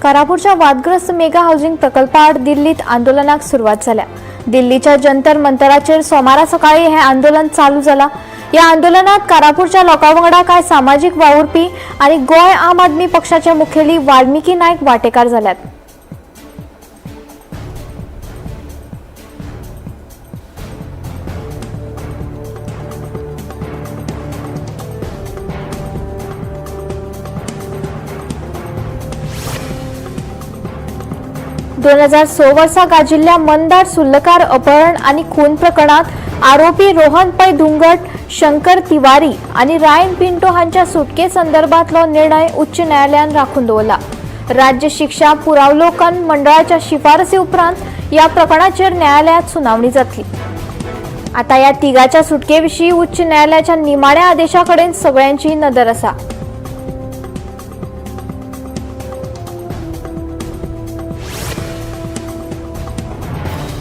कारापूरच्या वादग्रस्त mega housing प्रकल्पाआड दिल्लीत आंदोलनाक सुरवात जाल्या. दिल्लीच्या जंतर मंतराचेर सोमारा सकाळी हे आंदोलन चालू जाला. या आंदोलनात कारापूरच्या लोकां वांगडा कांय सामाजीक वावुरपी आनी गोंय आम आदमी पक्षाचे मुखेली वाल्मिकी नायक वांटेकार जाल्यात. 2006 वर्सा गाजिल्ल्या मंदार सुर्लकार अपहरण आनी खून प्रकरणात आरोपी रोहन पै धुंगट, शंकर तिवारी आनी रायन पिंटो हांच्या सुटके संदर्भातलो निर्णय उच्च न्यायालयान राखून दवरला. राज्य शिक्षा पुरावलोकन मंडळाच्या शिफारसी उपरांत ह्या प्रकरणाचेर न्यायालयात सुनावणी जातली. आता या तिगाच्या सुटकेविशीं उच्च न्यायालयाच्या निमाण्या आदेशा कडेन सगळ्यांची नदर आसा.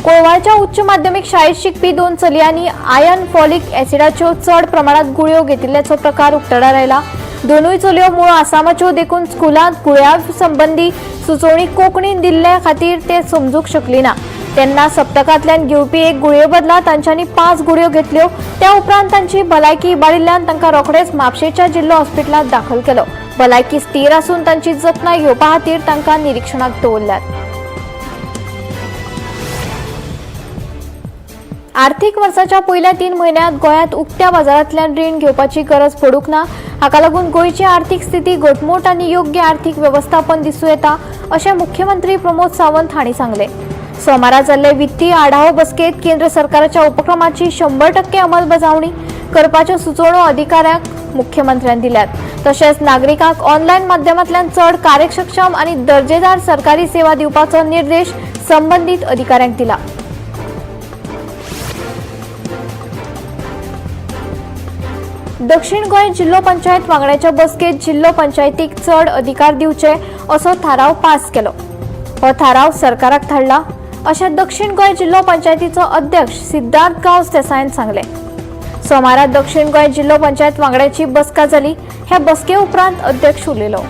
कोळवाळच्या उच्च माध्यमिक शाळेत शिकपी 2 चलयांनी आयर्न फॉलिक ॲसिडाच्यो चड प्रमाणात गुळयो घेतिल्ल्याचो प्रकार उक्तडार आयला. दोनूय चलयो मूळ आसामाच्यो देखून स्कुलांत गुळयां संबंदी सुचोवणी कोंकणीन दिल्ले खातीर ते समजूंक शकली ना. तेन्ना सप्तकांतल्यान घेवपी एक गुळये बदला तांच्यांनी 5 गुळयो घेतल्यो. त्या उपरांत तांची भलायकी इबाडिल्ल्यान तांकां रोखडेच म्हापशेंच्या जिल्लो हॉस्पिटलांत दाखल केलो. भलायकी स्थीर आसून तांची जतनाय घेवपा खातीर तांकां निरिक्षणाक दवरल्यात. आर्थीक वर्साच्या पयल्या 3 म्हयन्यांत गोंयांत उक्त्या बाजारांतल्यान रीण घेवपाची गरज पडूंक ना. हाका लागून गोंयची आर्थीक स्थिती घटमूट आनी योग्य आर्थीक वेवस्थापन दिसूं येता अशें मुख्यमंत्री प्रमोद सावंत हांणी सांगलें. सोमारा जाल्ले वित्तीय आढावो बसकेंत केंद्र सरकाराच्या उपक्रमाची 100% अंमलबजावणी करपाच्यो सुचोवण्यो अधिकाऱ्यांक मुख्यमंत्र्यान दिल्यात. तशेंच नागरिकांक ऑनलायन माध्यमांतल्यान चड कार्यक्षम आनी दर्जेदार सरकारी सेवा दिवपाचो निर्देश संबंदीत अधिकाऱ्यांक दिला. दक्षिण गोंय जिल्हो पंचायत वांगड्याच्या बसकेत जिल्हो पंचायतीक चड अधिकार दिवचे असो थाराव पास केलो. हो थाराव सरकाराक धाडला अशें दक्षिण गोंय जिल्हो पंचायतीचो अध्यक्ष सिद्धार्थ गांवस देसायान सांगलें. सोमारा दक्षिण गोंय जिल्हो पंचायत वांगड्याची बसका जाली. ह्या बसके उपरांत अध्यक्ष उलयलो.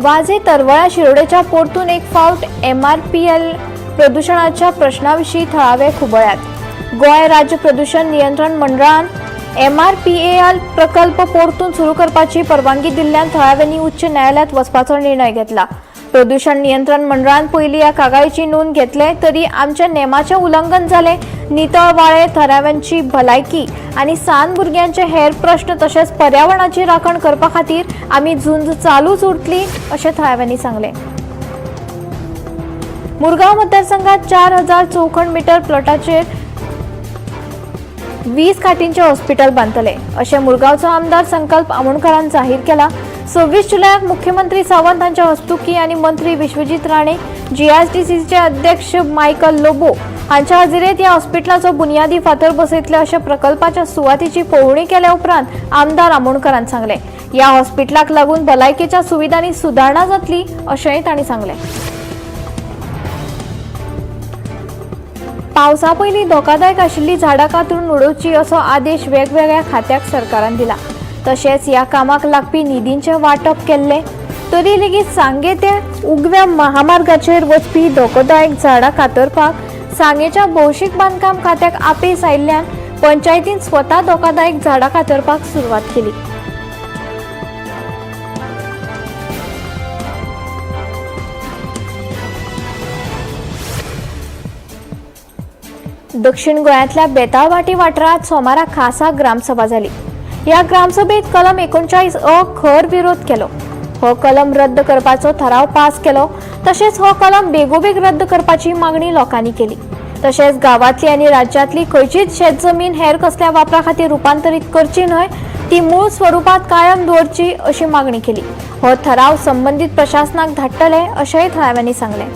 वाजे तरवळा शिरोडेच्या परतून एक फावट एमआरपीएल प्रदुशणाच्या प्रश्नाविशीं थळावे खुबळ्यात. गोंय राज्य प्रदूषण नियंत्रण मंडळान एमआरपीएल प्रकल्प परतून सुरू करपाची परवानगी दिल्ल्यान थळाव्यांनी उच्च न्यायालयात वचपाचो निर्णय घेतला. प्रदूषण नियंत्रण मंडळान पयलीं ह्या कागाळीची नोंद घेतले तरी आमच्या नेमाचें उल्लंघन जालें. नितळ वाळे, थळाव्यांची भलायकी आनी सान भुरग्यांचे हेर प्रश्न तशेंच पर्यावरणाची राखण करपा खातीर आमी झुंज चालूच उरतली अशें थळाव्यांनी सांगलें. मुरगांव मतदारसंघात 4000 चौखण मीटर प्लॉटाचेर 20 खाटींचे हॉस्पिटल बांदतले अशें मुरगांवचो आमदार संकल्प आमोणकारान जाहीर केला. 26 जुलयाक मुख्यमंत्री सावंत हांच्या हस्तुकी आनी मंत्री विश्वजीत राणे, जीएसडीसीचे अध्यक्ष मायकल लोबो हांच्या हाजेरीत ह्या हॉस्पिटलाचो बुनियादी फातर बसयतले अशें प्रकल्पाच्या सुवातेची पळोवणी केल्या उपरांत आमदार आमोणकारान सांगलें. ह्या हॉस्पिटलाक लागून भलायकेच्या सुविधांनी सुदारणा जातली अशेंय तांणी सांगलें. पावसा पयलीं धोकादायक आशिल्लीं झाडां कातरून उडोवची असो आदेश वेगवेगळ्या खात्याक सरकारान दिला. तशेंच ह्या कामाक लागपी निधींचें वांटप केल्लें तरी लेगीत सांगे ते उगव्या महामार्गाचेर वचपी धोकोदायक झाडां कातरपाक सांगेच्या भौशीक बांदकाम खात्याक अपेस आयिल्ल्यान पंचायतीन स्वता धोकादायक झाडां कातरपाक सुरवात केली. दक्षिण गोंयांतल्या बेताळभाटी वाठारांत सोमारा खासा ग्रामसभा जाली. ह्या ग्रामसभेत कलम 39 अ खर विरोध केलो. हो कलम रद्द करपाचो थाराव पास केलो. तशेंच हो कलम बेगोबेग रद्द करपाची मागणी लोकांनी केली. तशेंच गांवांतली आनी राज्यांतली खंयचीच शेत जमीन हेर कसल्या वापरा खातीर रुपांतरीत करची न्हय, ती मूळ स्वरुपांत कायम दवरची अशी मागणी केली. हो थाराव संबंदीत प्रशासनाक धाडटले अशेंय थळाव्यांनी सांगलें.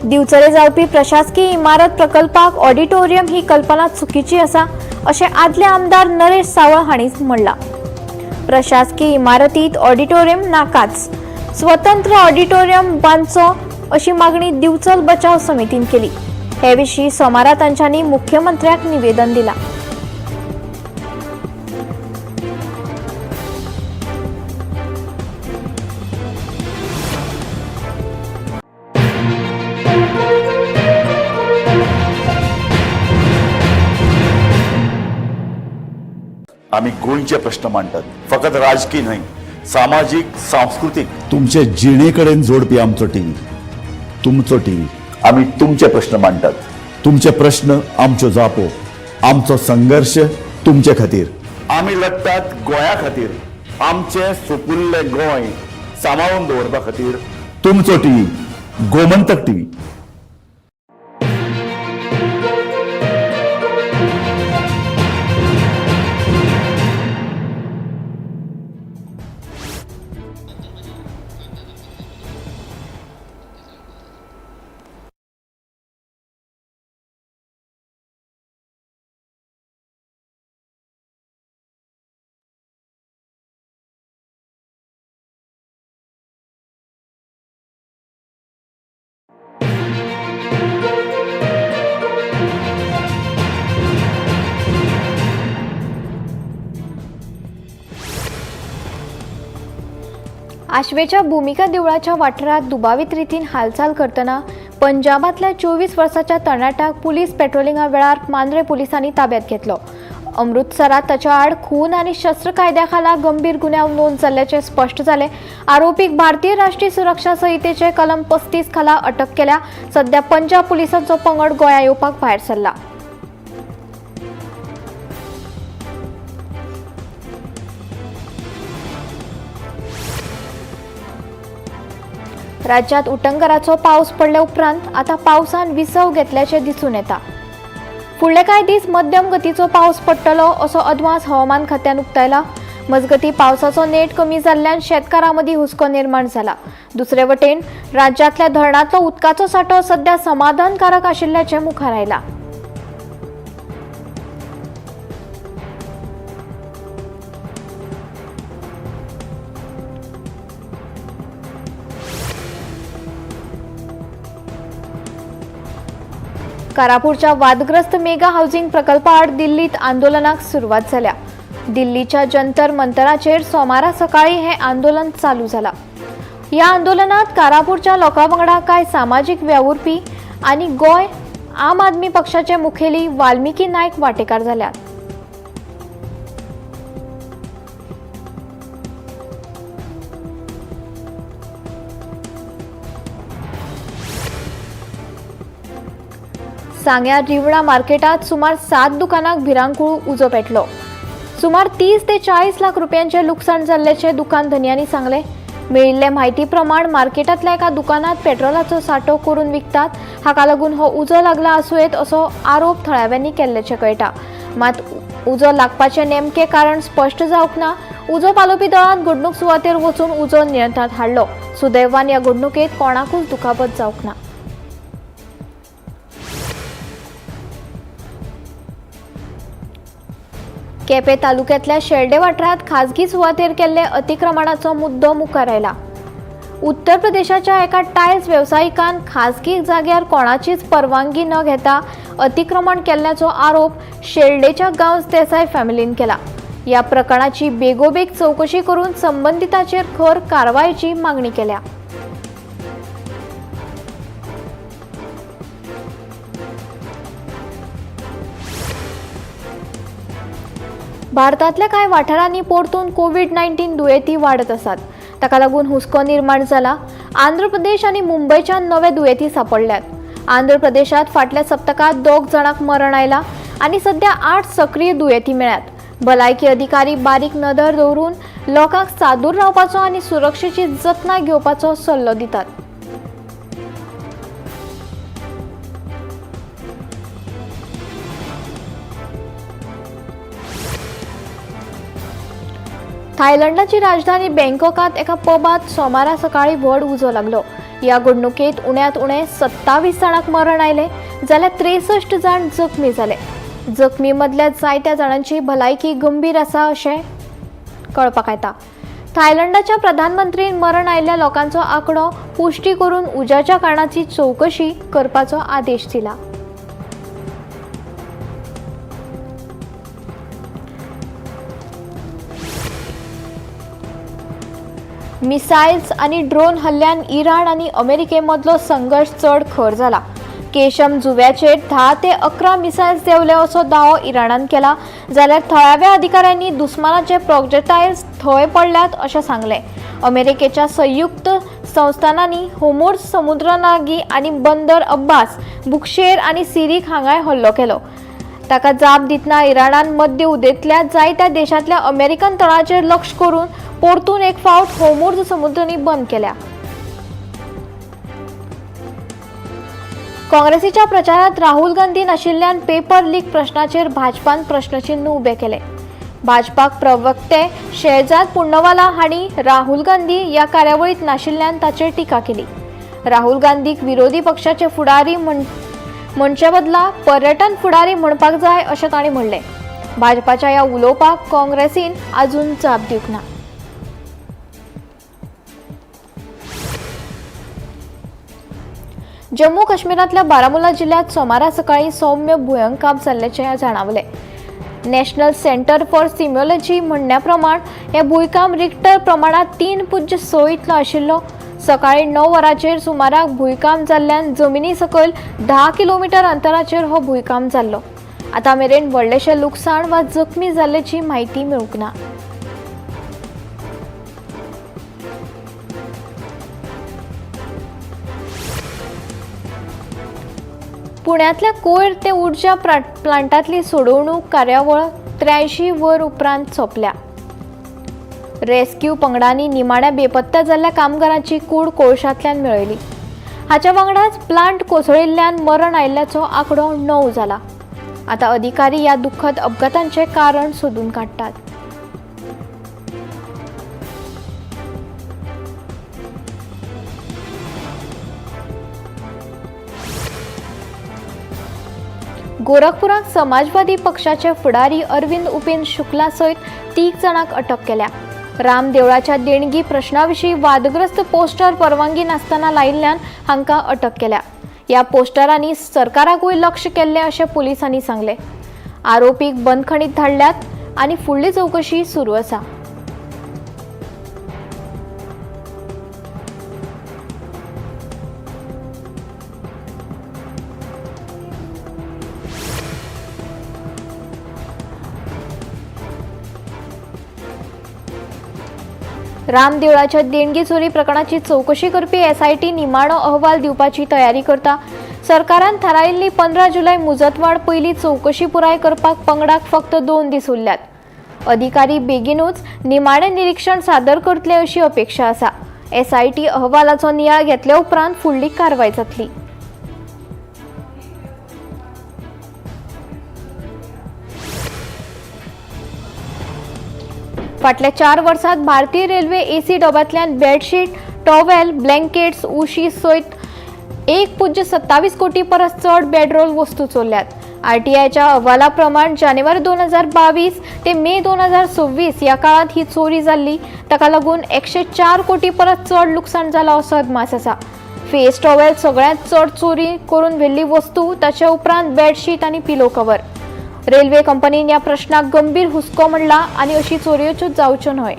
दिवचले जावपी प्रशासकीय इमारत प्रकल्पाक ऑडिटोरियम ही कल्पना चुकीची आसा अशें आदले आमदार नरेश सावळ हांणी म्हणलां. प्रशासकीय इमारतीत ऑडिटोरियम नाकाच, स्वतंत्र ऑडिटोरियम बांदचो अशी मागणी दिवचल बचाव समितीन केली. हे विशीं सोमारा तांच्यांनी मुख्यमंत्र्याक निवेदन दिलां. आम्ही गोंयचे प्रश्न मांडटात, फकत राजकी न्हय, सामाजीक, सांस्कृतीक, तुमचे जिणे कडेन जोडपी आमचो टीव्ही, तुमचो टीव्ही. आम्ही तुमचे प्रश्न मांडटात, तुमचे प्रश्न आमच्यो जापो, आमचो संघर्श तुमचे खातीर. आमी लडटात गोंया खातीर, आमचें सुपुल्लें गोंय सांबाळून दवरपा खातीर. तुमचो टीव्ही, गोमंतक टीव्ही. आशवेच्या भूमिका देवळाच्या वाठारात दुबावीत रितीन हालचाल करतना पंजाबांतल्या 24 वर्साच्या तरणाट्याक पुलीस पेट्रोलिंगा वेळार मांद्रे पुलिसांनी ताब्यात घेतलो. अमृतसरात ताच्या आड खून आनी शस्त्र कायद्या खाला गंभीर गुन्यांव नोंद जाल्ल्याचें स्पश्ट जालें. आरोपीक भारतीय राष्ट्रीय सुरक्षा संहितेचे कलम 35 खाला अटक केल्या. सध्या पंजाब पुलिसांचो पंगड गोंया येवपाक भायर सरला. राज्यात उटंगराचो पावस पडल्या उपरांत आता पावसान विसव घेतल्याचें दिसून येता. फुडले कांय दीस मध्यम गतीचो पावस पडटलो असो अदमास हवामान खात्यान उक्तायला. मजगती पावसाचो नेट कमी जाल्ल्यान शेतकारां मदीं हुस्को निर्माण जाला. दुसरे वटेन राज्यांतल्या धरणांतलो उदकाचो सांठो सध्या समाधानकारक आशिल्ल्याचें मुखार आयलां. कारापूरच्या वादग्रस्त मेगा हाऊसिंग प्रकल्पाआड दिल्लीत आंदोलनाक सुरवात जाल्या. दिल्लीच्या जंतर मंतराचेर सोमारा सकाळी हें आंदोलन चालू जाला. ह्या आंदोलनात कारापूरच्या लोकां वांगडा कांय सामाजीक वावुरपी आनी गोंय आम आदमी पक्षाचे मुखेली वाल्मिकी नायक वांटेकार जाल्यात. सांग्यार रिवणा मार्केटात सुमार 7 दुकानांक भिरांकूळ उजो पेटलो. सुमार 30 ते 40 लाख रुपयांचे लुकसाण जाल्ल्याचें दुकान धनयांनी सांगलें. मेळिल्ले म्हायती प्रमाण मार्केटांतल्या एका दुकानांत पेट्रोलाचो सांठो करून विकतात, हाका लागून हो उजो लागला आसूं येत असो आरोप थळाव्यांनी केल्ल्याचें कळटा. मात उजो लागपाचें नेमकें कारण स्पश्ट जावंक ना. उजो पालोवपी दळान घडणूक सुवातेर वचून उजो नियंत्रणांत हाडलो. सुदैवान ह्या घडणुकेंत कोणाकूच दुखापत जावंक ना. केपें तालुक्यांतल्या शेल्डे वाठारांत खाजगी सुवातेर केल्ले अतिक्रमणाचो मुद्दो मुखार आयला. उत्तर प्रदेशाच्या एका टायल्स वेवसायिकान खाजगी जाग्यार कोणाचीच परवानगी न घेता अतिक्रमण केल्ल्याचो आरोप शेल्डेच्या गांवस देसाय फॅमिलीन केला. ह्या प्रकरणाची बेगोबेग चवकशी करून संबंदिताचेर खर कारवायेची मागणी केल्या. भारतांतल्या कांय वाठारांनी परतून कोवीड-19 दुयेंती वाडत आसात. ताका लागून हुस्को निर्माण जाला. आंध्र प्रदेश आनी मुंबयच्यान नवे दुयेंती सांपडल्यात. आंध्र प्रदेशांत फाटल्या सप्तकांत 2 जाणांक मरण आयलां आनी सध्या 8 सक्रीय दुयेंती मेळ्ळ्यात. भलायकी अधिकारी बारीक नदर दवरून लोकांक सादूर रावपाचो आनी सुरक्षेची जतनाय घेवपाचो सल्लो दितात. थायलंडाची राजधानी बँकॉकात एका पबात सोमारा सकाळी व्हड उजो लागलो. ह्या घडणुकेंत उण्यांत उणें 27 जाणांक मरण आयलें जाल्यार 63 जाण जखमी जाले. जखमी मदल्या जायत्या जाणांची भलायकी गंभीर आसा अशें कळपाक येता. थायलंडाच्या प्रधानमंत्रीन मरण आयिल्ल्या लोकांचो आंकडो पुश्टी करून उज्याच्या कारणाची चवकशी करपाचो आदेश दिला. मिसायल्स आनी ड्रोन हल्ल्यान इराण आनी अमेरिके मदलो संघर्श चड खर जाला. केशम जुव्याचेर 10 ते 11 मिसायल्स देंवले असो दावो इराणान केला, जाल्यार थळाव्या अधिकाऱ्यांनी दुस्मानाचे प्रोजेक्टायल्स थंय पडल्यात अशें सांगलें. अमेरिकेच्या संयुक्त संस्थानांनी होर्मुझ समुद्रनागी आनी बंदर अब्बास, बुशेर आनी सिरीक हांगाय हल्लो केलो. ताका जाप दितना इराणान मध्य उदेंतल्या जायत्या देशांतल्या अमेरिकन तळाचेर लक्ष करून परतून एक फावट होर्मुझ समुद्रनी बंद केल्या. काँग्रेसीच्या प्रचारात राहुल गांधी नाशिल्ल्यान पेपर लीक प्रश्नाचेर भाजपान प्रश्नचिन्ह उबें केलें. भाजपाक प्रवक्ते शेहजाद पुण्णवाला हांणी राहुल गांधी ह्या कार्यावळीत नाशिल्ल्यान ताचेर टिका केली. राहुल गांधीक विरोधी पक्षाचे फुडारी म्हणचे बदला पर्यटन फुडारी म्हणपाक जाय अशें तांणी म्हणलें. भाजपाच्या ह्या उलोवपाक काँग्रेसीन अजून जाप दिवंक ना. जम्मू काश्मीरांतल्या बारामुला जिल्ह्यात सोमारा सकाळी सौम्य भुंयकांप जाल्ल्याचें जाणावलें. नॅशनल सेंटर फॉर सिम्योलॉजी म्हणण्या प्रमाण हे भुंयकांप रिक्टर प्रमाणांत 3.6 इतलो आशिल्लो. सकाळी 9 वरांचेर सुमाराक भुंयकांप जाल्ल्यान जमिनी सकयल 10 किलोमिटर अंतराचेर हो भुंयकांप जाल्लो. आतां मेरेन व्हडलेशें लुकसाण वा जखमी जाल्ल्याची म्हायती मेळूंक ना. पुण्यांतल्या कोयर ते ऊर्जा प्लांटांतली सोडवणूक कार्यावळ 83 वर उपरांत सोंपल्या. रेस्क्यू पंगडांनी निमाण्या बेपत्ता जाल्ल्या कामगारांची कूड कोळशांतल्यान मेळयली. हाच्या वांगडाच प्लांट कोसळिल्ल्यान मरण आयिल्ल्याचो आंकडो 9 जाला. आतां अधिकारी ह्या दुख्खद अपघातांचें कारण सोदून काडटात. गोरखपुराक समाजवादी पक्षाचे फुडारी अरविंद उपेंद्र शुक्ला सयत 3 जाणांक अटक केल्या. राम देवळाच्या देणगी प्रश्नाविशीं वादग्रस्त पोस्टर परवानगी नासतना लायिल्ल्यान हांकां अटक केल्या. ह्या पोस्टरांनी सरकाराकूय लक्ष केल्लें अशें पुलिसांनी सांगलें. आरोपीक बंदखणीत धाडल्यात आनी फुडली चवकशी सुरू आसा. राम देवळाच्या देणगी चोरी प्रकरणाची चवकशी करपी एसआयटी निमाणो अहवाल दिवपाची तयारी करता. सरकारान थारायिल्ली 15 जुलय मुजतवाड पयली चवकशी पुराय करपाक पंगडाक फक्त 2 दीस उरल्यात. अधिकारी बेगीनूच निमाणें निरीक्षण सादर करतले अशी अपेक्षा आसा. एसआयटी अहवालाचो नियाळ घेतले उपरांत फुडली कारवाय जातली. फाटल्या 4 वर्सांत भारतीय रेल्वे एसी डब्यांतल्यान बेडशीट, टॉवेल, ब्लँकेट्स, उशी सयत 1.27 कोटी परस चड बेडरोल वस्तू चोरल्यात. आरटीआयच्या अहवाला प्रमाण जानेवारी 2022 ते मे 2026 ह्या काळांत ही चोरी जाल्ली. ताका लागून 104 कोटी परस चड लुकसाण जालां असो अदमास आसा. फेस टॉवेल सगळ्यांत चड चोरी करून व्हेल्ली वस्तू, ताचे उपरांत बेडशीट आनी पिलो कवर. रेल्वे कंपनीन ह्या प्रश्नाक गंभीर हुस्को म्हणला आनी अशी चोरयोच्यो जावच्यो न्हय.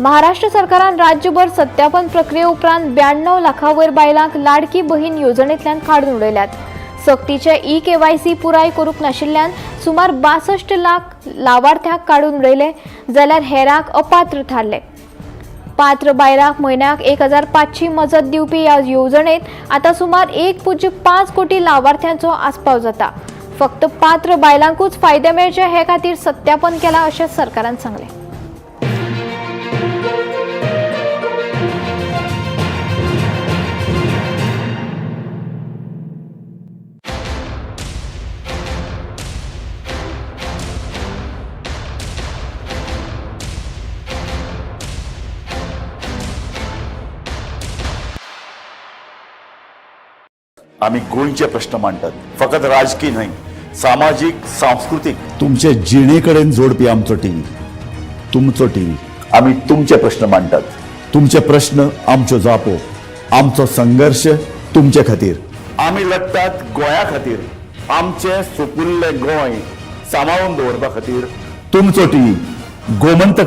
महाराष्ट्र सरकारान राज्यभर सत्यापन प्रक्रिये उपरांत 92 लाखां वयर बायलांक लाडकी बहीण येवजणेंतल्यान काडून उडयल्यात. सक्तीचे ई-केवायसी पुराय करूंक नाशिल्ल्यान सुमार 62 लाख लावार्थ्यांक काडून उडयले, जाल्यार हेरांक अपात्र थारले. पात्र बायलांक म्हयन्याक 1500 मजत दिवपी ह्या येवजणेंत आतां सुमार 1.5 कोटी लावार्थ्यांचो आस्पाव जाता. फक्त पात्र बायलांकूच फायदे मेळचे हे खातीर सत्यापन केलां अशें सरकारान सांगलें. आमी गोंयचे प्रश्न मांडटात, फकत राजकी न्हय, सामाजीक, सांस्कृतीक, तुमचे जिणे कडेन जोडपी आमचो टीव्ही, तुमचो टीव्ही. आमी तुमचे प्रश्न मांडटात, तुमचे प्रश्न आमच्यो जापो, आमचो संघर्श तुमचे खातीर. आमी लडटात गोंया खातीर, आमचें सुपुल्लें गोंय सांबाळून दवरपा खातीर. तुमचो टीव्ही, गोमंतक.